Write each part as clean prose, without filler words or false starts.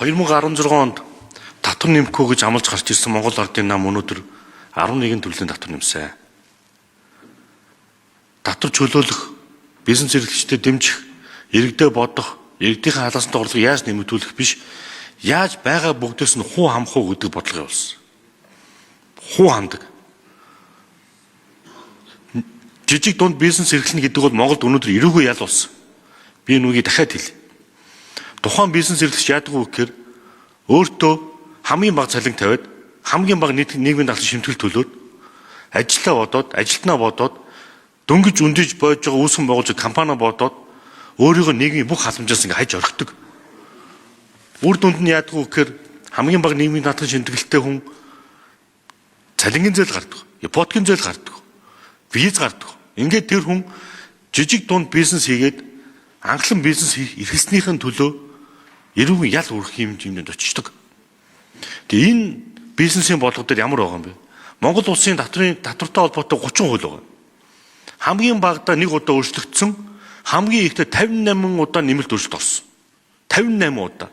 2016 онд татвар нэмэхгүй гэж амлаж гарч ирсэн Монгол Ардын нам өнөөдөр 11 төрлийн татвар нэмсэн. Татвар чөлөөлөх, бизнес эрхлэгчдэд дэмжих, иргэдээ бодох, иргэдийнхээ халаасанд орлого яаж нэмэгдүүлэх биш, яаж байгаа бүгдээс нь хуу хамах уу гэдэг бодлого явуулсан. Хуу хамдаг. Жижиг дунд бизнес эрхлэнэ гэдэг бол Монголд өнөөдөр эрүүгүй ял болсон. Би нүгийг дахиад хэлье. Тухайн бизнес эрхлэгч яадаг вэ гэхээр өөртөө хамгийн бага цалин тавиад, хамгийн бага нийгмийн даалгаврын шимтгэл төлөөд, ажилдаа бодоод, ажилтнаа бодоод, дөнгөж үндэж бойж байгаа үүсгэн байгуулж компани бодоод өөрийгөө нийгмийн бүх халамжаас ингээ хайж орхидог. Үр дүнд нь яадаг вэ гэхээр хамгийн бага нийгмийн даатгалын шимтгэлтэй хүн цалингийн зээл гардаг, ипотекийн зээл гардаг, виз гардаг. Ингээд тэр хүн жижиг дунд бизнес хийгээд анхлан бизнес хийх эрхэлснийхэн төлөө эрүүгийн ял үрэх юм хэмжээнд очдог. Тэгээ энэ бизнесийн бодлого дээр ямар байгаа юм бэ? Монгол улсын татвартай холбоотой 30 хууль байгаа. Хамгийн багадаа нэг удаа өөрчлөгдсөн, хамгийн ихдээ 58 удаа нэмэлт өөрчлөлт орсон. 58 удаа.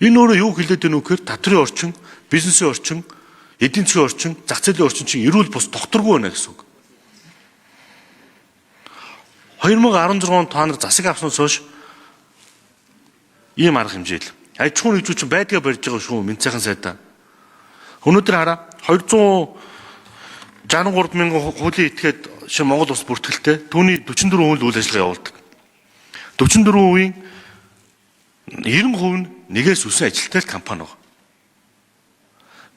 Энэ өөрөө юу хэлээд байна вэ гэхээр татврын орчин, бизнесийн орчин, эдийн засгийн орчин, зах зээлийн орчин чинь эрүүл бус докторгүй байна гэсэн үг. 2016 онд та нар засаг авснаас хойш ийм арга хэмжээл. Аж ахуйн нэгжүүд чинь байдгаа барьж байгаа шүү, мэд сайхан сайдаа. Өнөөдөр хараа 263 мянган хуулийн этгээд шинэ Монгол улс бүртгэлтэй. Түүний 44% л үйл ажиллагаа явуулдаг. 44%-ийн 90% нь нэгээс өсөн ажилттай компани байна.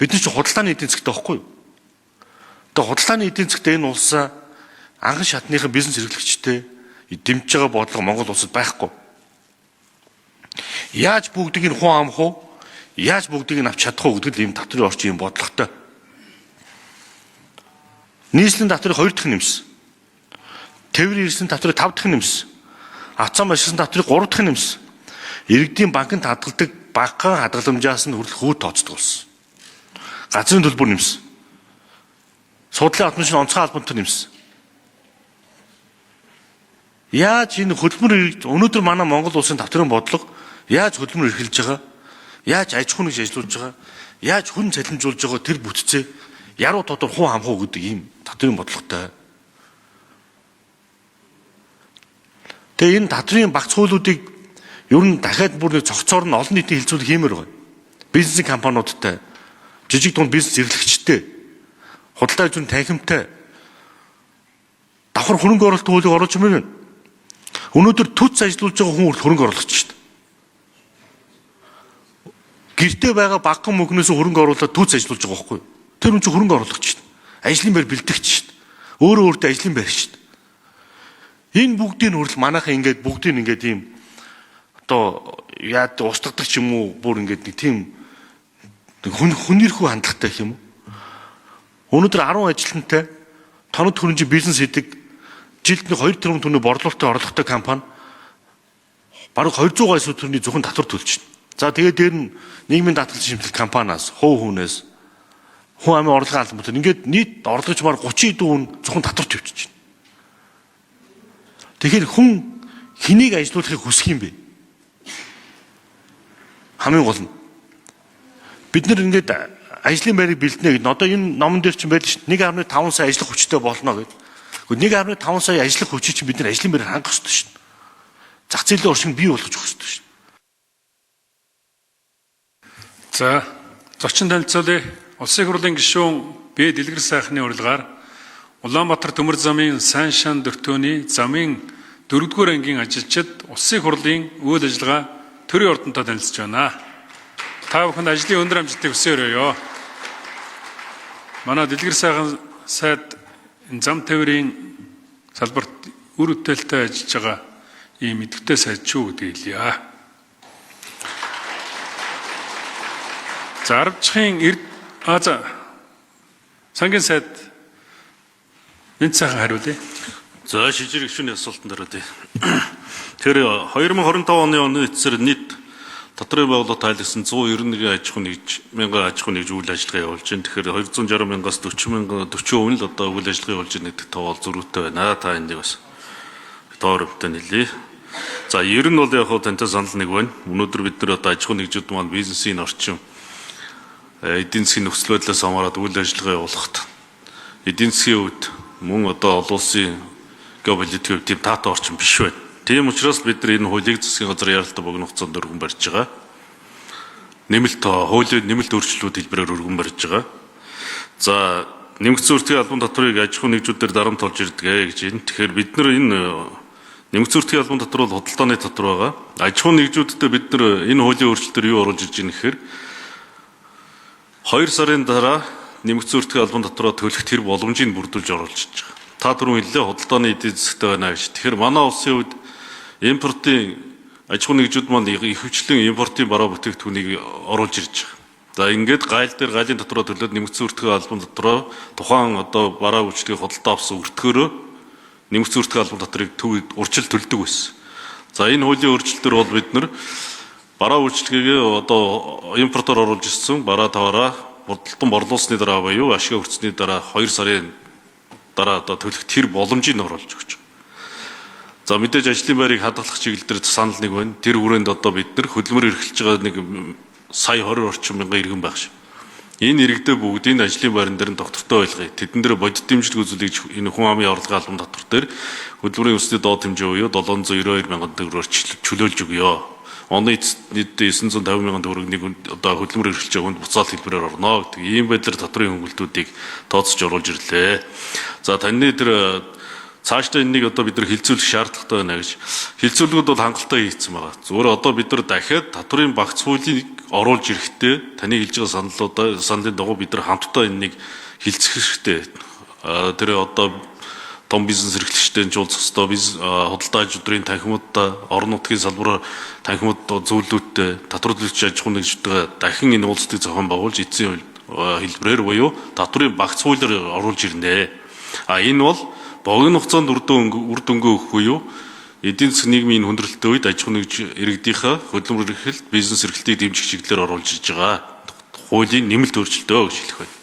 Бид нар чинь худалдааны эдийн засгт байхгүй юу? Одоо худалдааны эдийн засгт энэ улсаа анхан шатныхан бизнес эрхлэгчтэй дэмжиж байгаа бодлого Монгол улсад байхгүй. Яаж бүгдийг нь хуу амах уу? Яаж бүгдийг нь авч чадах уу гэдэг л ийм татврын орчин юм бодлоготой. Нийслэлийн татврыг 2 дахин нэмсэн. Тээврийн ирсэн татврыг 5 дахин нэмсэн. Авцаан машин татврыг 3 дахин нэмсэн. Иргэдийн банкнд хадгалдаг багахан хадгаламжаас нь хүртэл хүү тооцдог болсон. Газрын төлбөр нэмсэн. Судлалын албан шинэ онцгой албан төр нэмсэн. Яаж энэ хөдөлмөр өнөөдөр манай Монгол улсын татврын бодлого яаж хөдөлмөр эрхэлж байгаа, яаж аж ахуй нэгж ажиллуулж байгаа, яаж хүн цалинжуулж байгаа тэр бүтцээ яруу тодор хуу хамах уу гэдэг ийм татврын бодлоготой. Тэгээ энэ татврын багц хуулиудыг ер нь дахиад бүр нэг цогцоор нь олон нийтийн хилцүүлэг хиймээр байна. Бизнесийн компаниудтай, жижиг дунд бизнес эрхлэгчтэй, худалдаа зүйн танхимтай давхар хөрөнгө оруулалт хуулийг оруулж мөр байна. Өнөөдөр төц ажиллуулж байгаа хүн хүртэл хөрөнгө оруулагч шүү дээ. Гэртээ байгаа багахан мөнгнөөс хөрөнгө оруулаад төц ажиллуулж байгаа байхгүй юу? Тэр хүн чинь хөрөнгө оруулагч шүү дээ. Ажлын байр бэлтгэгч шүү дээ. Өөрөө өөртөө ажлын байр шүү дээ. Энэ бүгдийг хүртэл манайхан ингээд бүгдийг ингээд ийм одоо яад устгадаг ч юм уу бүр ингээд нэг тийм хүнийрхүү хандлагатай гэх юм уу? Өнөөдөр 10 ажилтнтай тоног хөрөнгөний бизнес хийдэг жилд нэг 2 тэрбум төгрөгийн борлуулалтын орлоготой компани бараг 200 гаруй төгрөгийн зөвхөн татвар төлж байна. За тэгээд дээр нь нийгмийн даатгалын шимтгэл компаниас, хувь хүнээс, хүн амын орлогын албан төр ингээд нийт орлогч бар 30 хэдэн хүн зөвхөн татвар төлж байна. Тэгэхээр хүн хэнийг ажилуулахыг хүсэх юм бэ? Хамгийн гол нь бид нар ингээд ажлын байрыг бэлдэнэ гэдэг. Одоо энэ номон дээр чинь байдаг шүү дээ. 1.5 сая ажиллах хүчтэй болно гэдэг. 1.5 сая ажиллах хүчийг чинь бид нар ажлын байраар хангах ёстой шүү дээ. Зах зээлийн орчин бий болгож өгөх ёстой шүү дээ. За, зочин танилцуулъя. Улсын хурлын гишүүн Б. Дэлгэр сайхны урилгаар Улаанбаатар төмөр замын Сайн шан дөртөөний замын 4-р ангийн ажилчид Улсын хурлын үйл ажиллагаа төрийн ордонтой танилцж байна. Та бүхэнд ажлын өндөр амжилтыг хүсье өрөөё. Манай Дэлгэр сайхан сайд энэ зам тээврийн салбарт үр бүтээлтэй ажиллаж байгаа ийм идэвхтэй сайд шүү гэдгийг хэлье. За Арвчхын за сангийн сайд энд сайхан хариулъя. За шижир гишүүний асуултанд хариулъя. Тэгэхээр 2025 оны эцсээр нийт татврын байгууллага тайлгсан 191 аж ахуйн нэгж мянган аж ахуйн нэгж үйл ажиллагаа явуулж байна. Тэгэхээр 260 мянгаас 40 мянган 40% нь л одоо үйл ажиллагаа явуулж байна гэдэг тоо бол зөрүүтэй байна. Та энийг бас тоо өрөвтэй нэлээ. За ер нь бол яг хөө тантай санал нэг байна. Өнөөдөр бид нар одоо аж ахуйн нэгжүүд маань бизнесийн орчин эдийн засгийн нөхцөл байдлаас хамаарат үйл ажиллагаа явуулахад эдийн засгийн хувьд мөн одоо олон улсын геополитикийн хувьд тийм таатай орчин биш байна. Тийм учраас бид нар энэ хуулийг засгийн газар яралтай богино хугацаанд өргөн барьж байгаа. Нэмэлт хуулийн нэмэлт өөрчлөлүүд хэлбэрээр өргөн барьж байгаа. За нэмэгдсэн үртгийн албан татварыг аж ахуйн нэгжүүдээр дарамт олж ирдэг гэж байна. Тэгэхээр бид нар энэ нэмэгдсэн үртгийн албан татвар бол худалдааны татвар байгаа. Аж ахуйн нэгжүүддээ бид нар энэ хуулийн өөрчлөлтөөр юу оруулж ирж байна гэхээр 2 сарын дараа нэмэгдсэн үртгийн албан татвараа төлөх тэр боломжийг бүрдүүлж оруулж ирж байгаа. Та түрүүн хэллээ худалдааны эдийн засгтай байна гэж. Тэгэхээр манай улсын хувьд импортын аж ахуйн нэгжүүд маань ихэвчлэн импортын бараа бүтээгдэхүүнийг оруулж ирж байгаа. За ингээд гайл дээр гайлын татвараа төлөөд нэмэгдсэн үртгийн албан татвараа тухайн одоо бараа үйлчилгээг худалдаа авсан өртгөөрөө нэмэгдсэн үртгийн албан татварыг төв урьдчил төлдөг байсан. За энэ хуулийн өөрчлөлтөөр бол бид нар бараа үйлчилгээгээ одоо импортоор оруулж ирсэн бараа таваараа худалдан борлуулсны дараа буюу ашиг хүртсэний дараа 2 сарын дараа одоо төлөх тэр боломжийг оруулж өгч байгаа. За мэдээж ажлын байрыг хадгалах чиглэл дээр санал нэг байна. Тэр хүрээнд одоо бид нар хөдөлмөр эрхэлж байгаа нэг сая 20 орчим мянган иргэн байх шиг. Энэ иргэдээ бүгдийг ажлын байран дээр нь тогтвортой байлгая. Тэдэн дээр бодит дэмжлэг үзүүлэх энэ хүн амын орлогын албан татвар дээр хөдөлмөрийн өсний доод хэмжээ буюу 792 мянган төгрөгөөр чөлөөлж өгье. Оны эцэст нийтдээ 950 мянган төгрөг нэг одоо хөдөлмөр эрхэлж байгаа хүнд буцаалт хэлбэрээр орно гэдэг ийм байдлаар татврын хөнгөлтүүдийг тооцож оруулж ирлээ. За таны тэр цаашдаа энэнийг одоо бид нар хилцүүлэх шаардлагатай байна гэж хилцүүлгүүд бол хангалттай хийцэн байгаа. Зүгээр одоо бид нар дахиад татврын багц хуулийг оруулж ирэхдээ таны хэлж байгаа саналуудаа саналын дагуу бид нар хамтдаа энэнийг хилцэх хэрэгтэй. Тэр одоо том бизнес эрхлэгчтэй нь уулзах ёстой, бизнес худалдаа аж ахуйн танхимуудтай, орон нутгийн салбараар танхимууд зөвлөлттэй, татвар төлөгч аж ахуйн нэгжүүдтэйгээ дахин энэ уулзалтыг зохион байгуулж эцсийн хэлбэрээр буюу татврын багц хуулиар оруулж ирнэ. А энэ бол богино хугацаанд үр дүнгээ өгөх буюу эдийн засгийн нийгмийн хүндрэлтэй үед аж ахуйн нэгж иргэдийнхээ хөдөлмөр эрхлэлт, бизнес эрхлэлтийг дэмжих чиглэлээр оруулж ирж байгаа хуулийн нэмэлт өөрчлөлтөө гэж хэлэх байна.